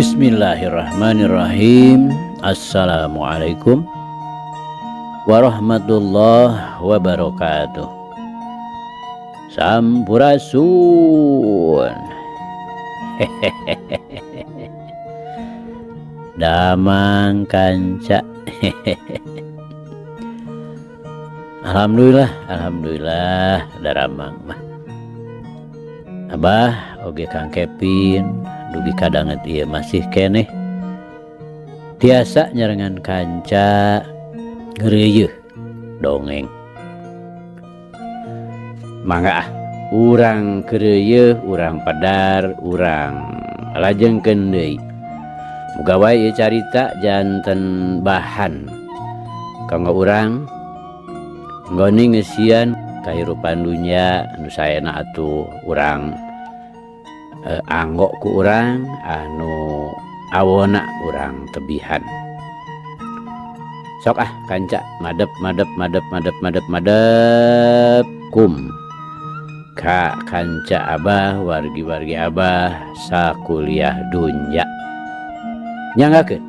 Bismillahirrahmanirrahim. Assalamualaikum warahmatullahi wabarakatuh. Sampurasun. Damang kanca. Alhamdulillah, alhamdulillah daramang mah. Abah oge Kang Kevin dugi kadanget ieu masih keneh tiasa nyarengan kanca ngeureuyeun dongeng. Mangga ah, urang keureuyeun, urang pedar, urang lajengkeun deui. Muga wae ieu carita janten bahan kanggo urang nggoni ngeusian kahirupan dunya anu saena atuh urang anggo ku urang anu awona urang tebihan. Sok ah kanca madep madep madep madep madep madep kum ka kanca abah wargi-wargi abah sakuliah dunya. Nyanggakeun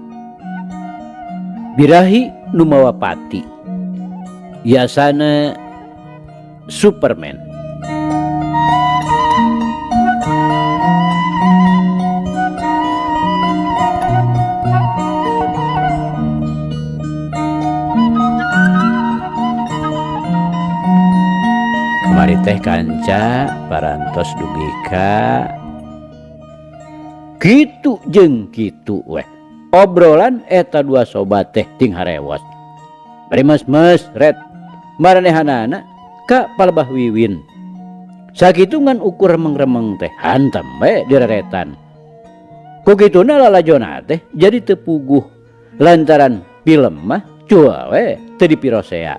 birahi nu mawa pati yasana Superman. Kamari teh kanca parantos dugi ka kitu jeung kitu weh. Obrolan eta dua sobat teh ting harewos. Bari mes-mes ret maranehanana ka palebah Wiwin. Sakitu ngan ukur remeng-remeng teh hantam we direretan. Ku kituna lalajona teh jadi teu puguh lantaran film mah cua we teu dipirosea.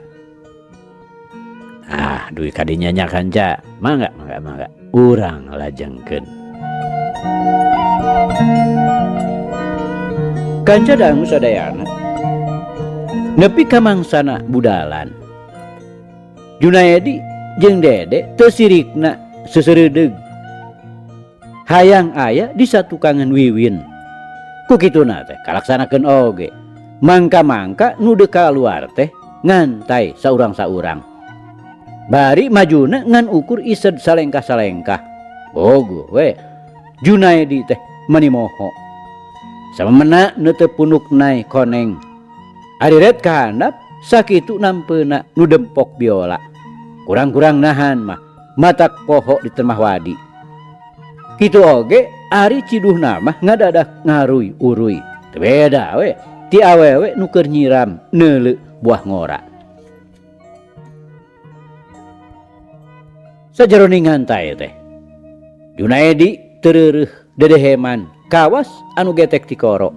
Ah, duit kadinya nya kanca. Mangga, mangga, mangga. Urang lajengkeun. Kanca dangu sadayana. Nepi ka mangsana budalan. Junaedi jeung Dede teu sirikna seseureudeg. Hayang aya di satukangan Wiwin. Ku kituna teh kalaksanakeun oge. Mangka-mangka nu deuk kaluar teh ngantai saurang-saurang. Bari majuna ngan ukur ised salengkah-salengkah. Bogo we Junaedi teh mani moho. Samemena nu teu punuk nae koneng. Ari ret kahandap sakitu nampeuna nu dempok biola. Kurang-kurang nahan mah matak poho di temah wadi. Kitu oge ari ciduhna mah ngadadak ngaruy uruy. Teu beda we ti awewe nu keur nyiram neuleu buah ngora. Sajeroning ngantai teh Junaedi teu dedeheman kawas anu getek tikoro.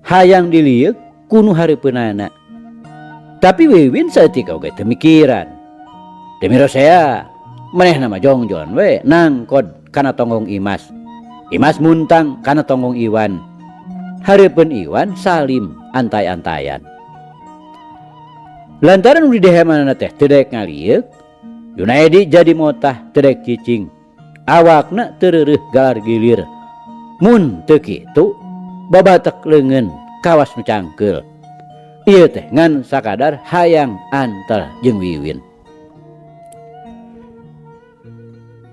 Hayang dilieuk ku nu hareupeunana. Tapi Wiwin saeutik oge teu mikiran. Demi rosea manehna mah jongjon we nangkod kana tonggong Imas. Imas muntang kana tonggong Iwan. Hareupeun Iwan salim antay-antayan. Lantaran nu didehemanana teh teu daek ngalieuk, Junaedi jadi motah teu daek cicing. Awakna teu reureuh galar gilir. Mun teu kitu babatek leungeun kawas nu cangkeul. Ieu teh ngan sakadar hayang antel jeung Wiwin.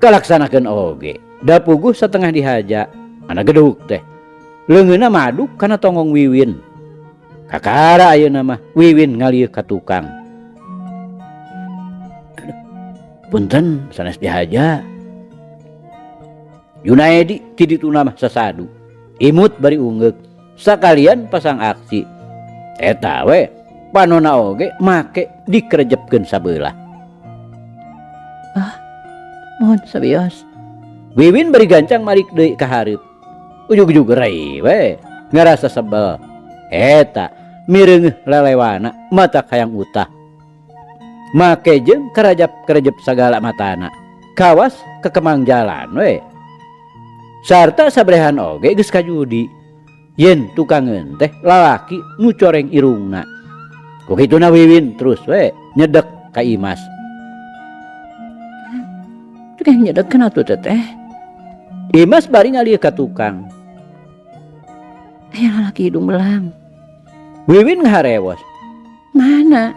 Kalaksanakeun oge, da puguh satengah dihaja, mana geduk teh. Leungeunna maduk kana tonggong Wiwin. Kakara ayeuna mah Wiwin ngalieuk ka tukang. Aduh, punten sanes dihaja. Junaedi ti dituna mah sasadu. Imut bari ungeuk, sakalian pasang aksi. Eta we panona oge make dikerejepkeun sabelah. Ah, mohon sabios. Wiwin bari gancang malik deui ka hareup. Ujug-ujug rei we ngarasa sebel. Eta mireungeuh lelewana mata hayang utah. Make jeung kerajap-kerejep sagala matana. Kawas kekemang jalan we. Sarta sabrehan oge geus kajudi. Yen tukangeun teh lalaki nu coreng irungna. Ku kituna Wiwin terus we nyedek ka Imas. Tukang nyedek kana atuh teteh. Imas bari ngalieuk ka tukang. Aya lalaki hidung belang. Wiwin ngaharewos. Mana?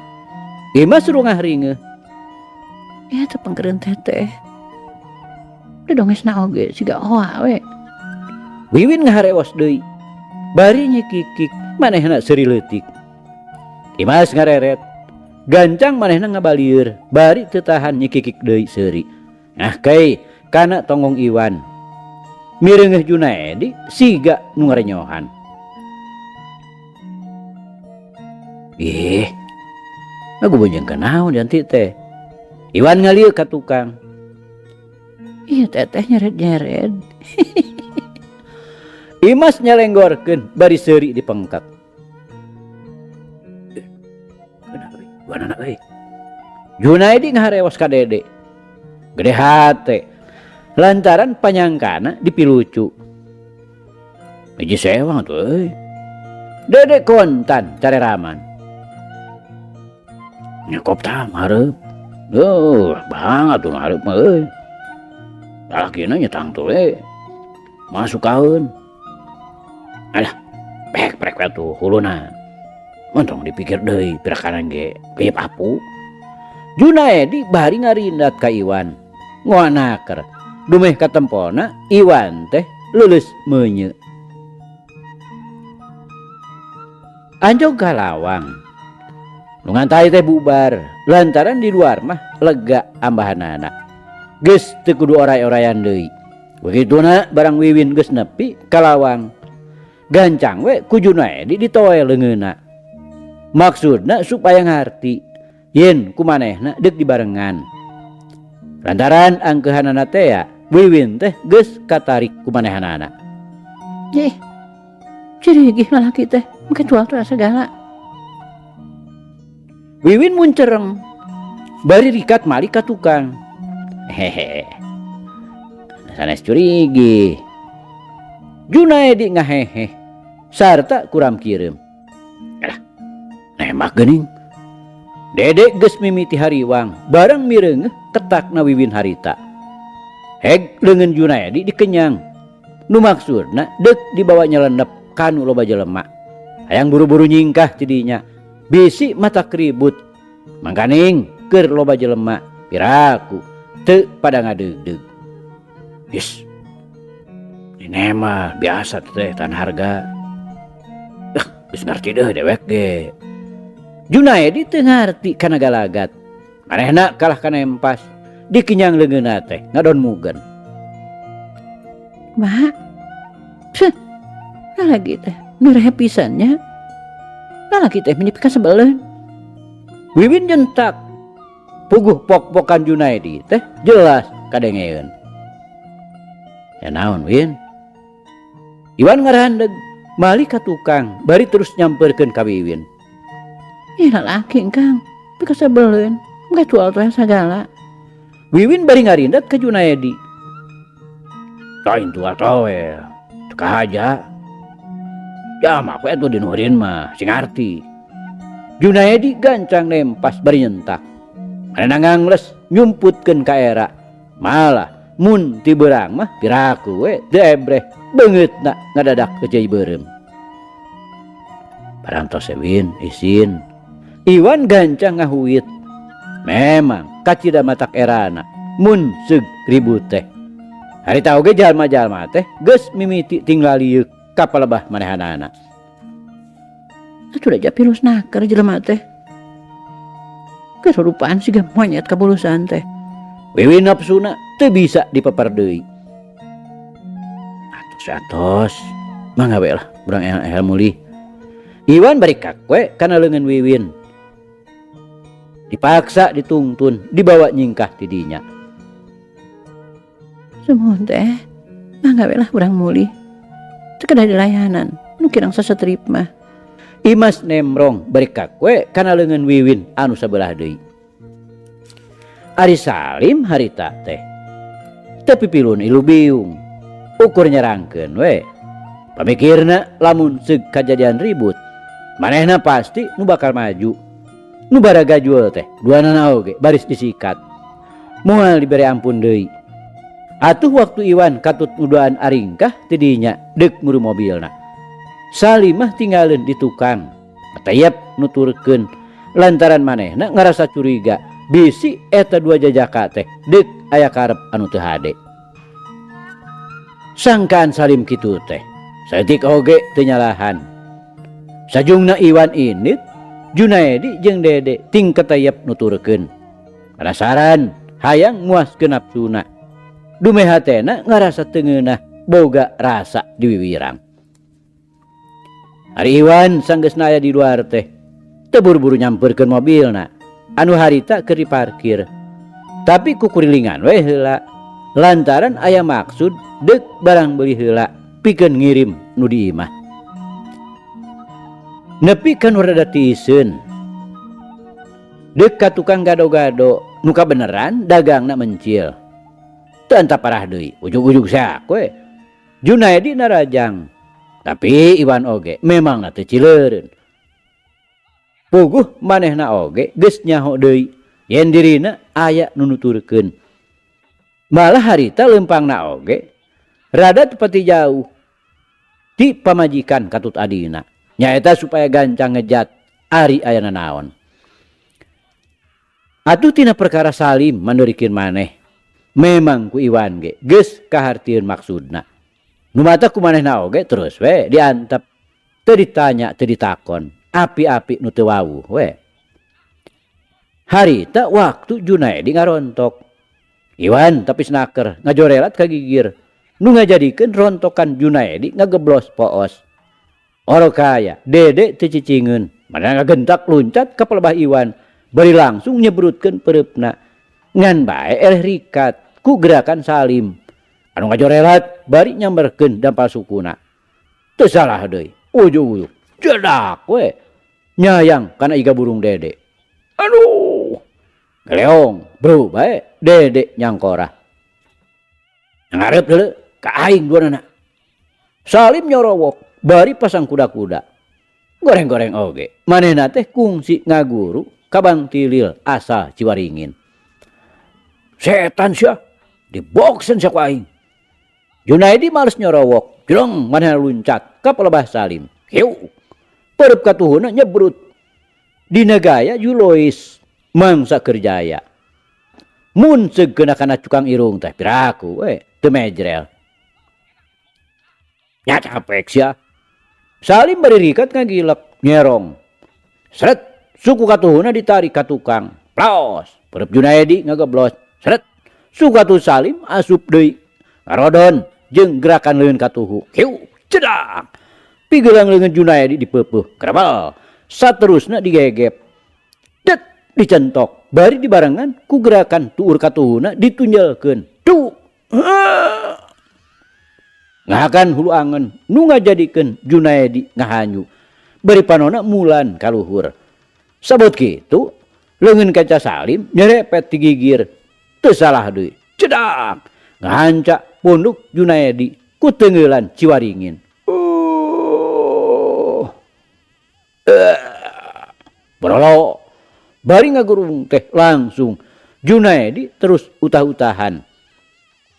Imas rungah ringeuh. Ya teu pengkereun teteh. Dodongesna oge siga oa we. Wiwin ngaharewos deui. Bari nyikikik manehna seuri leutik. Imas ngareret. Gancang manehna ngabalieur, bari teu tahan nyikikik deui seuri. Nah kai kana tonggong Iwan. Mireungeuh Junaedi siga nu ngarenyohan. Ih, aku bonjeng naon janti teh. Iwan ngalieu ka tukang. Iya teteh nyeret-nyeret. Imas nyalenggorkeun bari seuri dipengkek. Junaedi ngaharewos ka Dede. Gede hate. Lantaran panyangkana dipilucu. Hiji sewang atuh euy. Dede kontan careraman. Nyekop tah hareup. Duh, banget tuh hareup mah euy. Lalakina nya tangtu we. Masuk kaeun. Alah, pek prek we tuh huluna. Montong dipikir deui pirakanan ge geuyeub apu. Junaedi bari ngarindat ka Iwan. Ngoanaker. Dumeh katempona Iwan teh leuleus meunye. Anjog ka lawang. Nu ngantai teh bubar lantaran di luar mah lega ambahanana. Geus teu kudu oray-orayan deui. Begituna barang Wiwin geus nepi ka lawang. Gancang we ku Junaedi ditoe leungeunna. Maksudna supaya ngarti yen ku manehna deuk dibarengan. Lantaran angkeuhanana teh Wiwin teh geus katarik ku manehanana. Ih, cirigih lalaki teh, make tual-tual segala. Wiwin muncereng, bari rikat malik ka tukang. Hehehe, sanes curigih. Junaedi ngaheheh, sarta kuram kireum. Alah, nembak geuning. Dede geus mimiti hariwang, barang mireungeuh ketakna Wiwin harita. Heg leungeun Junaedi dikenyang. Nu maksudna deuk dibawa nyelenep kanu loba jelema. Hayang buru-buru nyingkah ti dinya. Bisi mata keribut. Mangkaning keur loba jelema piraku teu pada ngadeugdeug. Yes. Ini mah biasa teh tan harga. Geus ngarti deuh dewek ge. Junaedi teu ngarti kana galagat. Manehna kalah kana empas. Dikenyang leungeunna teh ngadon mugen. Mak. Peuh. Lalaki teh nu rehe pisan nya. Lalaki teh meni pikasebeleun. Wiwin nyentak. Puguh pok-pokan Junaedi teh jelas kadengeun. Ya naon Win? Iwan ngarahandeg malik ka tukang bari terus nyamperkeun ka Wiwin. Ih lalaki Kang, pikasebeleun, engke tual-tual sagala. Wiwin bari ngarindat ka Junaedi. Lain tual toel, teu kahaja. Jama we atuh dinuhurin mah, sing ngarti. Junaedi gancang nempas bari nyentak. Manehna ngangles nyumputkeun ka era. Malah mun ti beurang mah piraku we teu ebreh beungeutna ngadadak kecei beureum. Parantos Win isin. Iwan gancang ngahuit. Memang kacida matak erana mun seug ribut teh. Harita oge jalma-jalma teh geus mimiti tinggal lieuk ka palebah manehanana. Atuh da japilus naker jelema teh. Kesurupaan siga monyet kabulusan teh. Wiwin nafsuna teu bisa dipepar deui. Atos atos, mangga we lah urang ehel mulih. Iwan bari kakwe kana leungeun Wiwin. Dipaksa ditungtun, dibawa nyingkah ti dinya. Sumuhun teh, mangga we lah urang mulih. Teu kedah dilayanan, nu kirang sasetrip mah. Imas nemrong bari kakwe kana leungeun Wiwin anu sabelah deui. Ari Salim harita teh teu pipilun ilu biung, ukur nyerangkeun we. Pamikirna lamun seug kajadian ribut, manehna pasti nu bakal maju. Nu baraga jual teh duanana oge baris disikat. Moal dibere ampun deui. Atuh waktu Iwan katut nuduan aringkah ti dinya deuk nguru mobilna. Salimah tinggaleun di tukang. Teyep nuturkeun lantaran manehna ngarasa curiga bisi eta dua jajaka teh deuk aya karep anu teu hade. Sangkaan Salim kitu teh saeutik oge teu nyalahan. Sajungna Iwan init, Junaedi jeung Dede ting keteyep nuturkeun. Penasaran hayang muaskeun nafsuna. Dumeh hatena ngarasa teu ngeunah boga rasa di wiwirang. Ari Iwan sanggeusna aya di luar teh teu buru-buru nyampeurkeun mobilna anu harita keur diparkir. Tapi kukurilingan we heula lantaran aya maksud deuk barang beuli heula pikeun ngirim nu di imah. Nepi ka nu rada tiiseun. Deuk ka tukang gado-gado nu kabeneran dagangna mencil. Teu antap parah deui, ujug-ujug seak we. Junaedi narajang. Tapi Iwan oge memangna teu cileureun. Puguh manehna oge geus nyaho deui yen dirina aya nu nuturkeun. Malah harita leumpangna oge rada teu pati jauh ti pamajikan katut adina. Nyaeta supaya gancang ngejat ari aya nanaon. Atuh tina perkara Salim mandorikeun maneh. Memang ku Iwan ge geus kahartieun maksudna. Nu mata ku manehna oge terus we diantep. Teu ditanya, teu ditakon. Api-api nu teu wawuh we. Harita waktu Junaedi ngarontok. Iwan tapi snaker ngajorelat ka gigir. Nu ngajadikeun rontokan Junaedi ngageblos poos. Oro kaya Dede teu cicingeun. Manehna ngagentak luncat ka pelebah Iwan. Bari langsung nyebrutkeun pereupna. Ngan bae eleh rikat ku gerakan Salim. Anu ngajorelat bari nyamberkeun dampal sukuna. Teu salah deui. Ujug-ujug jedak we. Nyayang kana iga burung Dede. Aduh. Geleong bro bae Dede nyangkorah. Ngarep deuleu ka aing duanana. Salim nyorowok bari pasang kuda-kuda. Goreng-goreng oge. Manehna teh kungsi ngaguru ka Bang Tilil asal Ciwaringin. Setan sia diboksen sia ku aing. Junaedi males nyorowok, jeleng manehna luncat ka pelebah Salim. Hiu. Perep katuhuna nyebrut. Dina gaya Julois mangsa kerjaya. Mun segeuna kana cukang irung teh piraku we teu mejrel. Nya capek sia. Salim bari rikat ngagilek nyerong. Seret suku katuhuna ditarik ka tukang. Plos, perep Junaedi ngageblos. Seret suku katuh Salim asup deui. Ngarodon jeung gerakan leungeun katuhu. Hiu, cedak. Pigelang leungeun Junaedi dipeupeut. Kerebel. Saterusna digegep. Det, dicentok. Bari dibarengan ku gerakan tuur katuhuna ditunjelkeun. Duh. Ngahakan hulu angen nu ngajadikeun Junaedi ngahanyu. Bari panona mulan kaluhur. Sabot kitu leungeun kaca Salim nyerepet ti gigir. Teu salah deui. Cedak. Ngahanca punduk Junaedi ku teungeulan Ciwaringin. Berolo. Bari ngagurung teh langsung Junaedi terus utah-utahan.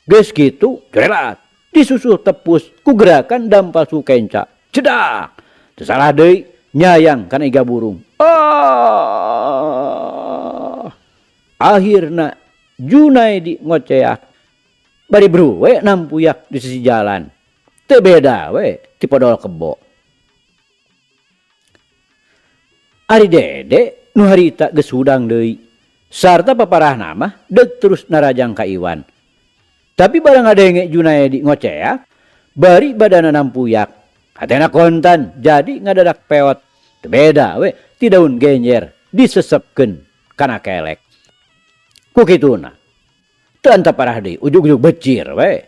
Geus kitu jerelat disusul tepus ku gerakan dampal sukenca. Cedak. Teu salah deui nyayang kana iga burung. Ah. Akhirna Junaedi ngoceak. Bari bruwe nampuyak di sisi jalan. Teu beda we ti podol kebo. Ari Dede nu harita geus hudang deui. Sarta paparahna mah deuk terus narajang ka Iwan. Tapi barang ngadenge Junaedi ngoceak, bari badana nampuyak. Hatena kontan jadi ngadadak peot. Teu beda we ti daun genjer disesepkeun kana kelek. Ku kituna. Teu antap parah deui, ujug-ujug becir we.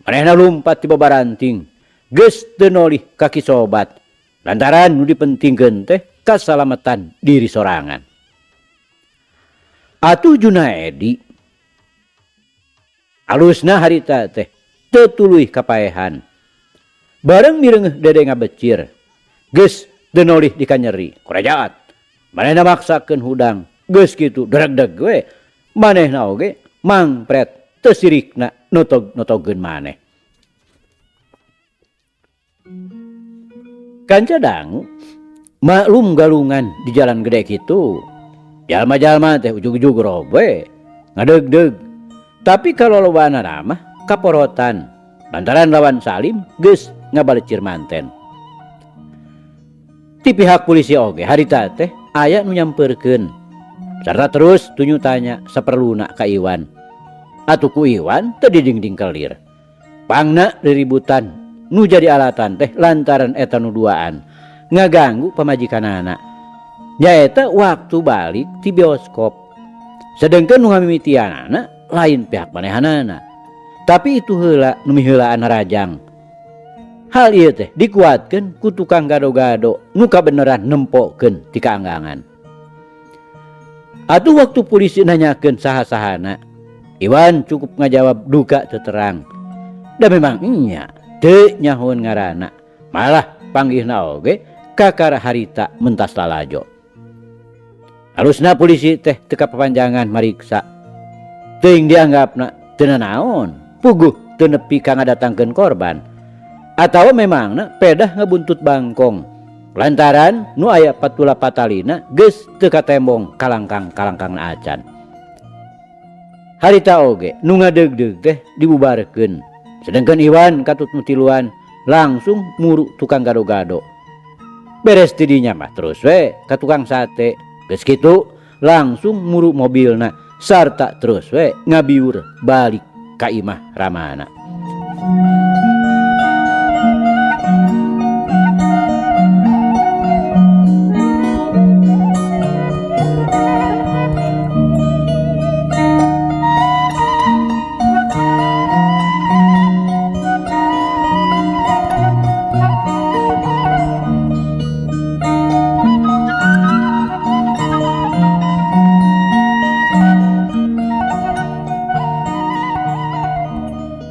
Manehna lumpat ti babaranting, geus teu nolih ka ki sobat. Lantaran nu dipentingkeun teh kasalamatan diri sorangan. Atuh Junaedi alusna harita teh teu tuluy kapaehan. Bareng mireungeuh Dede ngabecir, geus teu nolih dikanyeri, kurajaat. Manehna maksakeun hudang, geus kitu dregdeg we. Manehna oge mangpret teu sirikna notog-notogeun maneh. Kanca dangu maklum galungan di jalan gede kitu. Jalma-jalma teh ujug-ujug robe ngadegdeg. Tapi kalau lobana mah kaporotan lantaran lawan Salim geus ngabalecir manten. Ti pihak polisi oge harita teh aya nu nyamperkeun. Sarta terus tunyu tanya saperluna ka Iwan. Atuh ku Iwan teu didingding kelir. Pangna riributan nu jadi alatan teh lantaran eta nu duaan ngaganggu pamajikanana. Nyaeta waktu balik ti bioskop. Sedengkeun nu ngamimitianana lain pihak manehanana. Tapi itu heula nu miheulaan rajang. Hal ieu teh dikuatkeun ku tukang gado-gado nu kabeneran nempokeun ti kaanggangan. Atuh waktu polisi nanyakeun saha-sahana, Iwan cukup ngajawab duka teu terang. Da memang nya teu nyahoeun ngaranna, malah panggihna oge kakara harita mentas lalajo. Alusna polisi teh teu kapapanjangan mariksa. Teuing dianggapna teu nanaon, puguh teu nepi ka ngadatangkeun korban. Atawa memangna pedah ngabuntut bangkong. Lantaran nu aya patula patalina geus teu katembong kalangkang-kalangkangna acan. Harita oge nu ngadeugdeug teh dibubarkeun. Sedangkan Iwan katut nu tiluan langsung muru tukang gado-gado. Beres tidinya mah terus we ka tukang sate. Geus kitu langsung muru mobilna sarta terus we ngabiur balik ka imah ramana.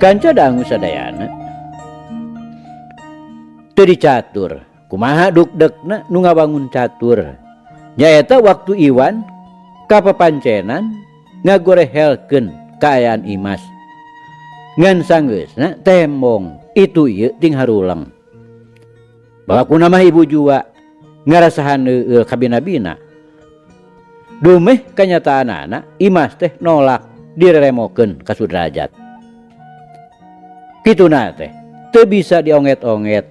Kanca dangu sadayana teu dicatur kumaha dukdekna nu ngabangun catur nyaeta waktu Iwan kapapancenan ngagorehelkeun kaayaan Imas ngan sanggeusna tembong itu ieu ting haruleng bakuna mah ibu jua ngarasahan eueul kabina-bina dumeh kanyataanana Imas teh nolak direremokeun ka Sudrajat. Kituna teh teu bisa dionget-onget,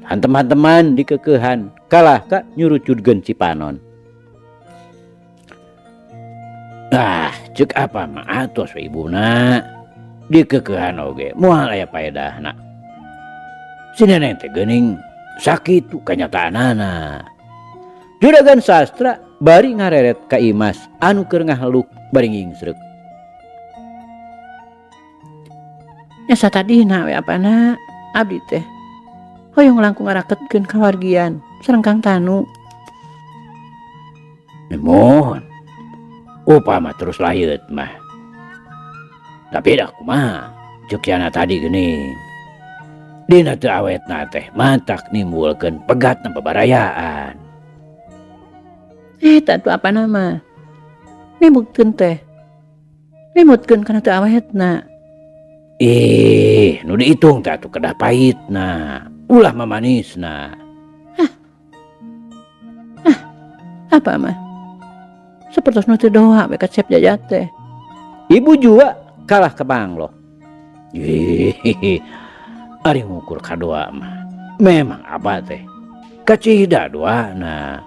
hantem-hanteman dikekehan kalah ka nyurucudkeun cipanon. Ah, ceuk apa mah atos we ibuna. Dikekehan oge moal aya paedahna. Si neneng teh geuning sakitu kanyataanana. Juragan Sastra bari ngareret ka Imas anu keur ngaheluk bari ngingsreuk. Nya satadina we apana abdi teh hoyong langkung ngaraketkeun kawargian sareng Kang Tanu. Mohon upama terus layeut mah. Tapi dah kumaha ceuk yana tadi geuning. Dina teu awetna teh matak nimbulkeun pegatna pabarayaan. Eta tuh apana mah nimutkeun teh. Nimutkeun kana teu awetna. Ih, nu dihitung teh atuh kedah pahitna, ulah mamanisna. Hah. Hah, apa mah? Sapertos nu teu doa we ka Cep Jajat teh. Ibu jua kalah ka bangloh. Ih, ari ngukur kadoa mah. Memang apa teh? Kacida doana.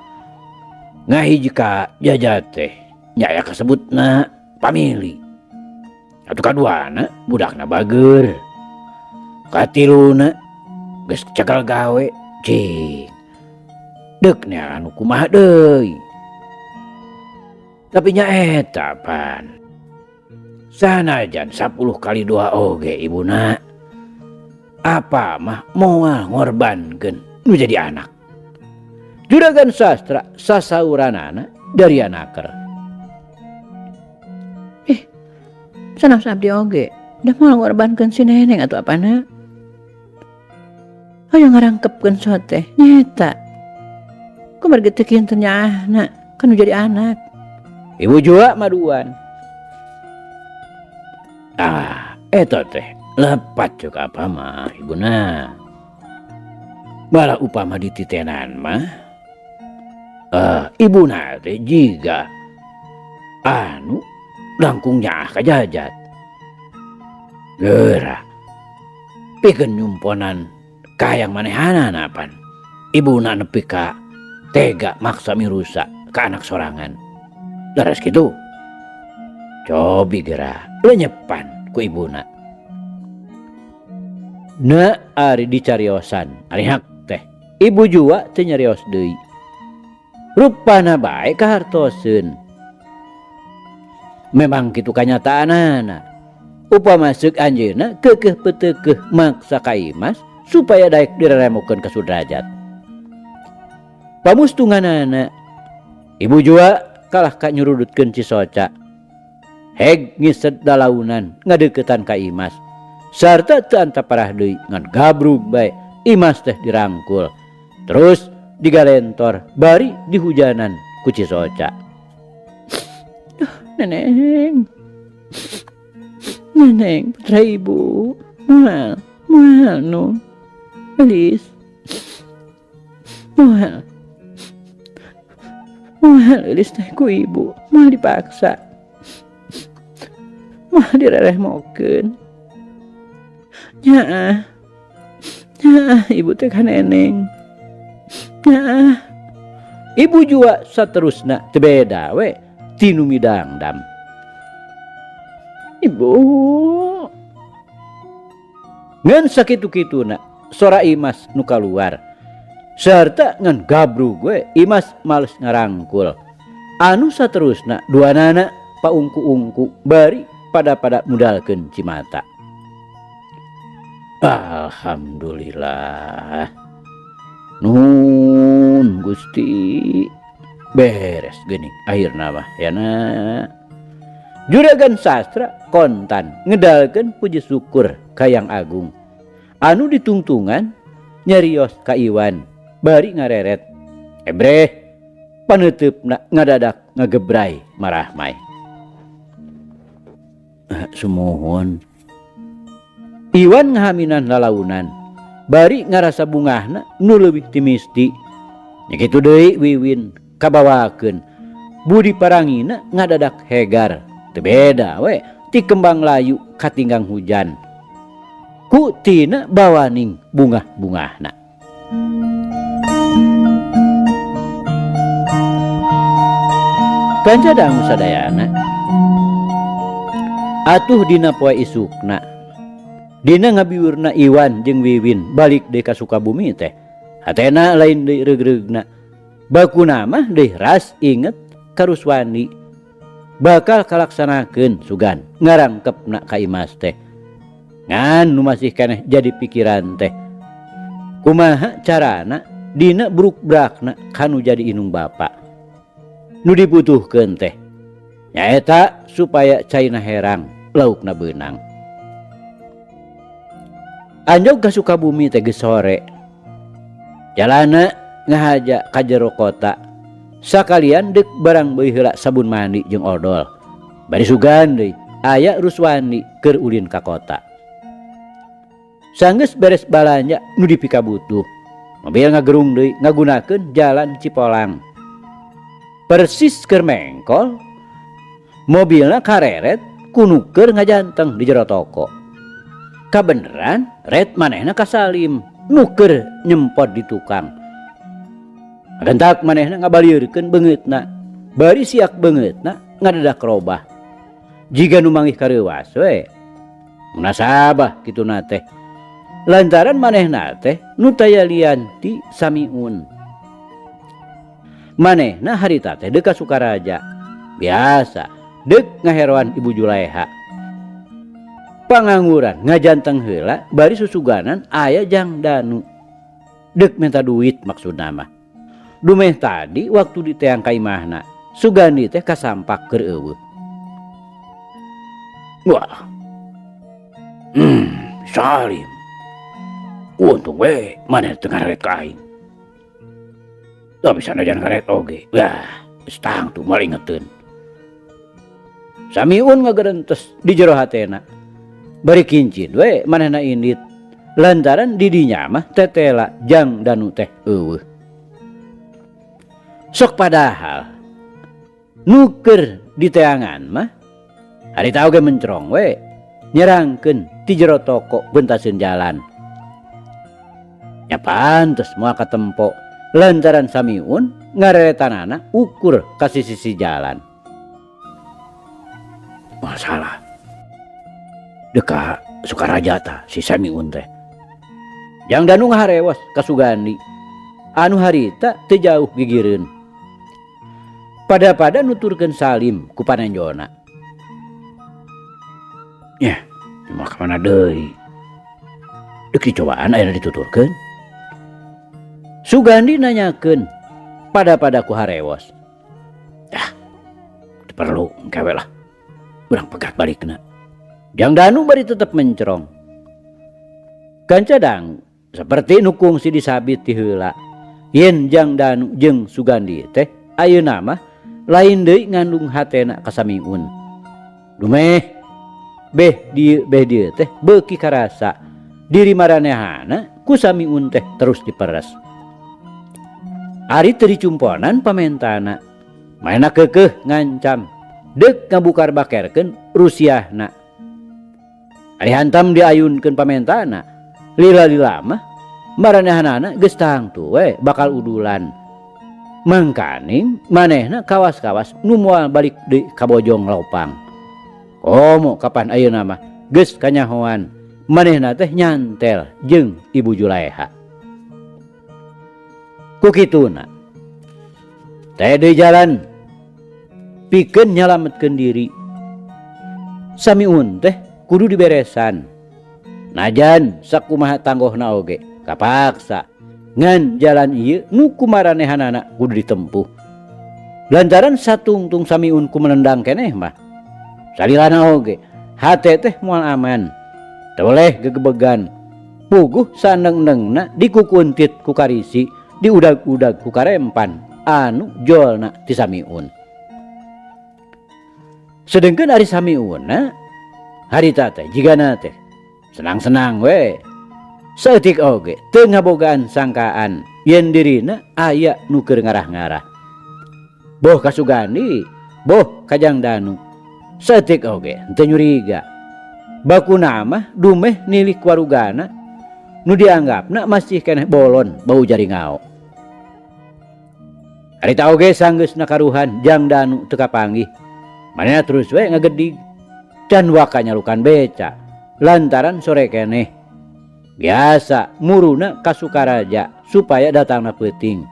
Ngahiji ka Jajat teh, nya aya kasebutna pamili. Atuh kaduana budakna bager. Katiluna geus cekel gawe cing. Deuk anu kumaha deui. Tapi nya eta pan. Sanajan 10 kali doa oge ibuna. Apa mah moal ngorbankeun nu jadi anak. Juragan Sastra sasauranana dari anaker. Sanes abdi oge, da moal ngorbankeun si neneng atuh apana. Hoyong ngarangkepkeun sote nyeta. Kumargi teu kinten nyaahna kanu jadi anak. Ibu jua maduan. Ah, eta teh lepat cek apa mah ibuna. Malah upama dititenan mah ibuna teh jiga anu langkung nyaah ka Jajat. Geura pikeun nyumponan kahayang manehanana pan ibuna nepi ka tega maksa mirusa ka anak sorangan. Leres kitu. Cobi geura lenyepan ku ibuna. Na ari dicariosan ari hak teh ibu jua teu nyarios deui. Rupana bae kahartoseun. Memang kitu kanyataanana. Upama seuk anjeunna keukeuh peuteukeuh maksa ka Imas supaya daek direremokeun ka Sudrajat. Pamustunganana ibu jua kalah ka nyurudutkeun Cisoca. Heg ngised dalaunan ngadeuketan ka Imas. Sarta teu antaparah deui ngan gabrug bae Imas teh dirangkul. Terus digalentor bari dihujanan ku Cisoca. Duh, Neneng. Neneng putra ibu. Moal, moal nu. Elis. Moal. Moal elis teh ku ibu, moal dipaksa. Moal direrehmokeun. Nyaah. Nyaah ibu teh ka Neneng. Nyaah. Ibu jua saterusna teu beda we tinu midangdam. Ibu. Ngan sakitu-kituna sora Imas nu kaluar. Sarta ngan gabrug we Imas males ngarangkul. Anu saterusna duanana paungku-ungku bari pada-pada mudalkeun cimata. Alhamdulillah. Nun Gusti beres geuning akhirna mah ya na. Juragan Sastra kontan ngedalkeun puji syukur ka Yang Agung. Anu ditungtungan nyarios ka Iwan bari ngareret. Ebreh paneuteup-na ngadadak ngagebray marahmai. Sumuhun. Iwan ngahaminan lalaunan bari ngarasa bungahna nu leuwih ti misti. Nya kitu deui Wiwin kabawakeun budi parangina ngadadak hegar. Teu beda we ti kembang layu katinggang hujan. Ku tina bawaning bungah-bungahna. Kanca dangu sadayana atuh dina poe isukna. Dina ngabiwirna Iwan jeung Wiwin balik deui ka Sukabumi teh. Hatena lain deui reugreugna. Bakuna mah deui ras inget ka Ruswandi. Bakal kalaksanakeun sugan ngarangkepna ka Imas teh. Ngan nu masih keneh jadi pikiran teh. Kumaha carana dina bruk-brakna kanu jadi inung bapa. Nu dibutuhkeun teh nyaeta supaya caina herang laukna beunang. Anjog ka Sukabumi teh geus sore. Jalana ngahaja ka jero kota. Sakalian deuk barang beuih heula sabun mandi jeung odol. Bari sugan deui aya Ruswandi keur ulin ka kota. Sanggeus beres balanja nu dipikabutuh. Mobil ngagerung deui ngagunakeun jalan Cipolang. Persis keur mengkol, mobilna kareret ku nu keur ngajanteng di jero toko. Kabeneran ret manehna ka Salim nu keur nyempot di tukang. Gentak manehna ngabalieurkeun beungeutna. Bari siak beungeutna ngadadak robah. Jiga nu manggih kareuwas we. Munasabah kituna teh. Lantaran manehna teh nu taya lian ti Samiun. Manehna harita teh deuk ka Sukaraja. Biasa deuk ngaheroan Ibu Juleha. Pangangguran ngajanteng heula bari susuganan aya Jang Danu. Deuk minta duit maksudna mah. Dumeh tadi waktu diteang ka imahna, Sugandi teh kasampak keur eueuh. Wah. Salim. Untung we maneh teu ngaret ka aing. Tapi sanajan ngaret oge. Wah, geus tangtu moal ingeteun. Samiun ngagerentes di jero hatena. Bari kincin we manehna indit. Lantaran di dinya mah tetela Jang Danu teh eueuh. Sok padahal nu keur diteangan mah harita oge mencrong we nyerangkeun ti jero toko bentaseun jalan. Nya pantes moal katempo lantaran Samiun ngareretanana ukur ka sisi-sisi jalan. Masalah deka Sukaraja tah si Samiun teh. Jang Danu ngaharewos ka Sugandi anu harita teu jauh gigireun. Pada-pada nuturkeun salim ku panenjona. Nyah, mah ka mana deui? Deuk dicobaan ayeuna dituturkeun. Sugandi nanyakeun pada-pada ku harewos. Dah, teu perlu engke we lah. Urang pegat balikna. Jang Danu bari tetep mencrong. Kancadang seperti nu kungsi disabit ti heula. Yen Jang Danu jeung Sugandi teh ayeuna mah lain deui ngandung hatena ka Samiun. Dumeh beh dieu beh dieu teh beuki karasa diri maranehana ku Samiun teh terus diperes. Ari teu dicumponan pamentana, manehna keukeuh ngancam deuk ngabukar bakerkeun rusiahna. Ari hantam diayunkeun pamentana, lila-lila mah maranehanana geus tangtu we bakal udulan. Mangkaning manehna kawas-kawas nu moal balik deui ka Bojong Lopang. Komo kapan ayeuna mah geus kanyahoan manehna teh nyantel jeung Ibu Julaeha. Ku kituna teh deui jalan pikeun nyalametkeun diri. Samiun teh kudu diberesan. Najan sakumaha tanggohna oge kapaksa ngan jalan ieu nu kumaranehanana kudu ditempuh. Lantaran satungtung Samiun ku menendang keneh mah salilana oge hate teh moal aman. Teu boleh gegebegan. Puguh saneng-nengna dikukuntit ku karisi, diudag-udag ku karempan anu jolna ti Samiun. Sedengkeun ari Samiunna harita teh jigana teh senang-senang we. Saeutik oge teu ngabogaan sangkaan yen dirina aya nu keur ngarah-ngarah. Boh ka Sugandi, boh ka Jang Danu. Saeutik oge teu nyuriga. Bakuna mah dumeh nilik warugana nu dianggapna masih keneh bolon bau jaringao. Harita oge sanggeusna karuhan Jang Danu teu kapanggih. Manehna terus we ngagedig. Can waka nyalukan beca lantaran sore keneh. Biasa muruna ka Sukaraja supaya datangna peuting.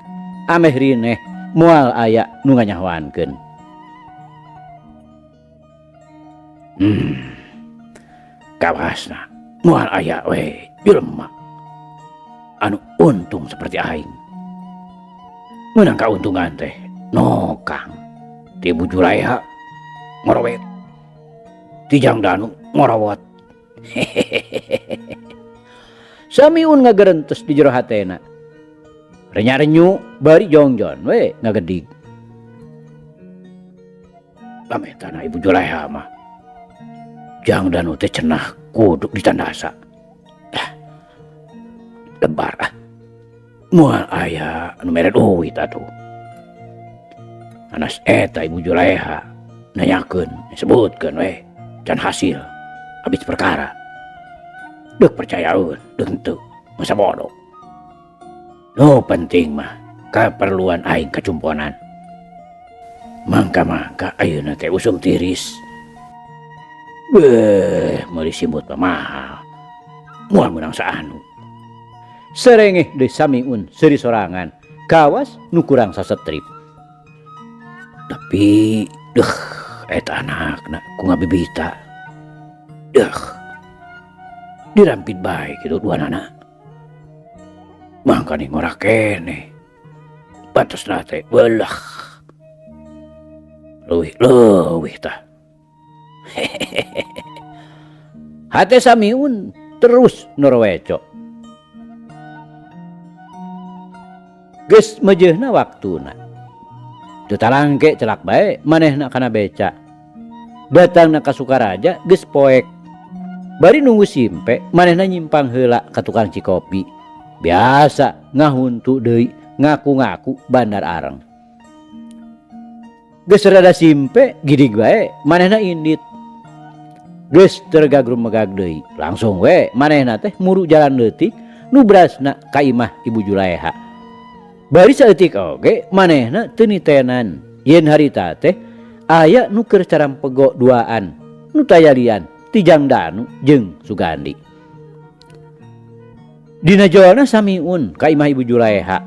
Ameh rineh moal aya nu nganyahoankeun. Kawasna moal aya we jelema anu untung seperti aing. Meunang kauntungan teh nokang ti Ibu Julaeha ngorowet, ti Jang Danu ngorowot. Samiun ngagerentes di jero hatena. Renya-renyu bari jongjon we ngagedig. Pametana Ibu Julaeha mah Jang Danu teh cenah kudu ditandasa. Lebar ah. Moal aya anu mere duit atuh. Anas eta Ibu Julaeha nanyakeun disebutkeun we can hasil habis perkara. Deuk percayaeun deuk henteu masa bodoh. Nu penting mah kaperluan aing kacumponan. Mangka-mangka ayeuna teh usum tiris. Beuh, meuli simut mah mahal. Moal meunang saanu. Serengeh deui Samiun seuri sorangan, kawas nu kurang sasetrip. Tapi deuh eta anakna ku ngabibita. Deuh. Dirampit bae kitu duanana. Mangkane ngora keneh. Batasna teh beulah. Leuwih-leuwih tah. Hate Samiun terus norweco. Geus meujeuhna waktuna. Teu talangke celak bae manehna kana beca. Datangna ka Sukaraja geus poek. Bari nunggu simpe manehna nyimpang heula ka tukang cikopi. Biasa ngahuntu deui ngaku-ngaku Bandar Areng. Geus rada simpe gidig wae manehna indit. Geus tergagrum-megag deui langsung we manehna teh muru jalan leutik nu brasna ka imah Ibu Julaeha. Bari saeutik oge manehna teu nitenan yen harita teh aya nu keur carampego duaan nu tayalian ti Jang Danu jeung Sugandi. Dina jolna Samiun ka imah Ibu Julaeha.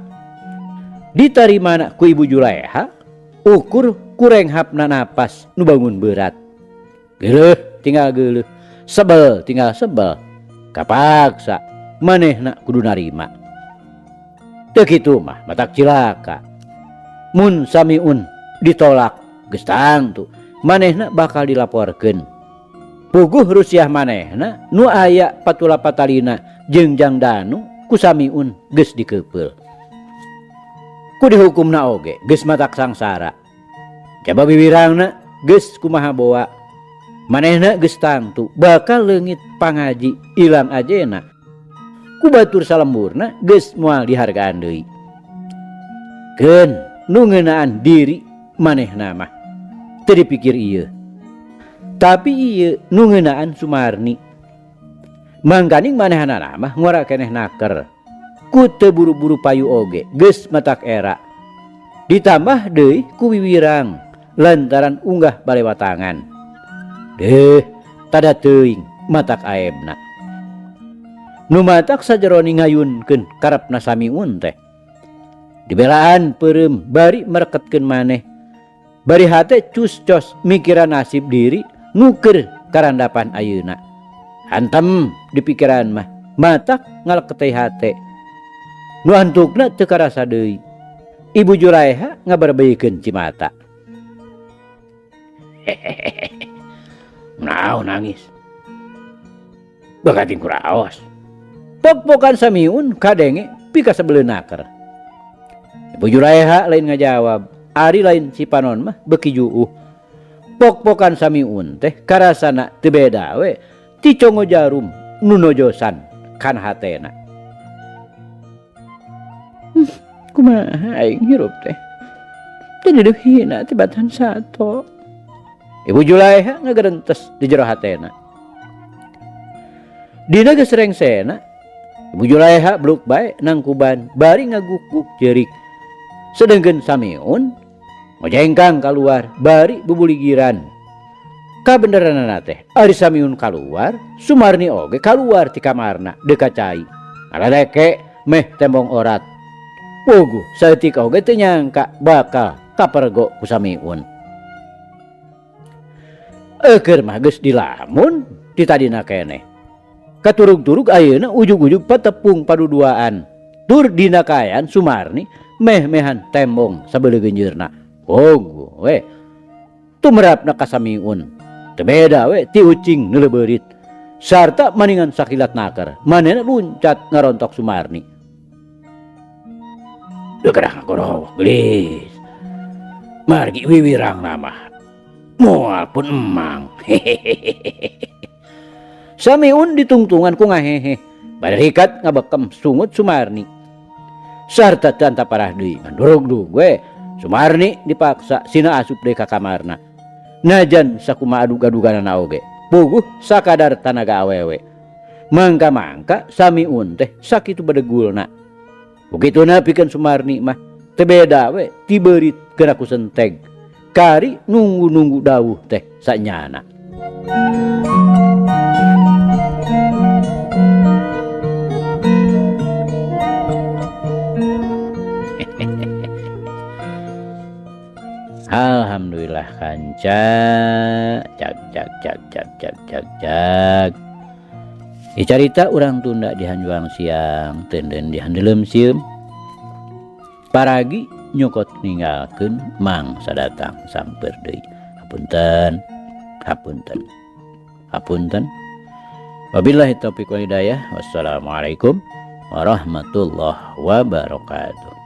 Ditarimana ku Ibu Julaeha ukur kurenghapna napas nu bangun berat. Geuleuh tinggal geuleuh, sebel tinggal sebel. Kapaksa manehna kudu narima. Teu kitu mah matak cilaka. Mun Samiun ditolak geus tangtu manehna bakal dilaporkeun. Puguh rusiah manehna nu aya patula patalina jeung Jang Danu ku Samiun geus dikeupel. Ku dihukumna oge geus matak sangsara. Jaba wiwirangna geus kumaha boa. Manehna geus tangtu bakal leungit pangaji ilang ajena. Ku batur salemburna geus moal dihargaan deui. Keun nu ngeunaan diri manehna mah teu dipikir ieu. Tapi ieu nu ngeunaan Sumarni. Mangkaning manehanana mah ngora keneh naker. Ku teu buru-buru payu oge geus matak era. Ditambah deui ku wiwirang lantaran unggah balewatangan. Deuh tada teuing matak aebna. Nu matak sajeroni ngayunkeun karepna Samiun teh. Dibelaan peureum bari mereketkeun maneh. Bari hate cus-cos mikiran nasib diri nuker karandapan ayeuna. Hantem di pikiran mah matak ngaleketei hate. Nu antukna teu karasa deui. Ibu Julaeha ngabarbeikeun cimata. Hehehe. Naon nangis? Bakating kuraos. Pok-pokan Samiun kadenge pika sebeleun naker. Ibu Julaeha lain ngajawab, ari lain si panon mah beuki juuh. Pok-pokan Samiun teh karasana teu beda we ti congo jarum nu nojosan kan hatena. Kumaha aing hirup teh? Teu diduh hina ti batan sato. Ibu Julaeha ngagerentes di jero hatena. Dina geus rengsena, Ibu Julaeha beluk bae nangkuban bari ngagukuk ceurik. Sedengkeun Samiun ngojengkang kaluar bari bubuligiran. Kabeneranana teh ari Samiun kaluar, Sumarni oge kaluar ti kamarna deuk ka cai. Ngalaleke meh tembong orat. Puguh saeutik oge teu nyangka bakal kapergo ku Samiun. Eukeur mah geus dilamun ti tadina keneh. Katurug-turug ayeuna ujug-ujug patepung paduduaan. Tur dina kaayaan Sumarni meh-mehan tembong sabeulegeunjeurna. Puguh we tumerapna ka Samiun. Teu beda we ti ucing neuleuh beurit. Sarta maningan sakilat naker, manehna luncat ngarontok Sumarni. Deuh kedah ngagorowok geulis. Margi wiwirangna mah moal pun emang. Hehehe. Samiun ditungtungan ku ngahehe. Bari rikat ngabekem sungut Sumarni. Sarta teu antaparah deui ngandurug-durug we. Sumarni dipaksa sina asup deui ka kamarna. Najan sakumaha adug-aduganana oge, puguh sakadar tanaga awewe. Mangka-mangka Samiun teh sakitu bedegulna. Ukituna pikeun Sumarni mah teu beda we ti beurit geuna ku senteg. Kari nunggu-nunggu dawuh teh sanyana. Alhamdulillah kanca cak cak cak cak cak cak cak. Dicarita urang tunda di hanjuang siang tenden di handelem sieum. Paragi nyokot ninggalkeun mangsa datang samper deui. Hapunten, hapunten, hapunten. Wabillahi taufiq wal hidayah. Wassalamualaikum warahmatullahi wabarakatuh.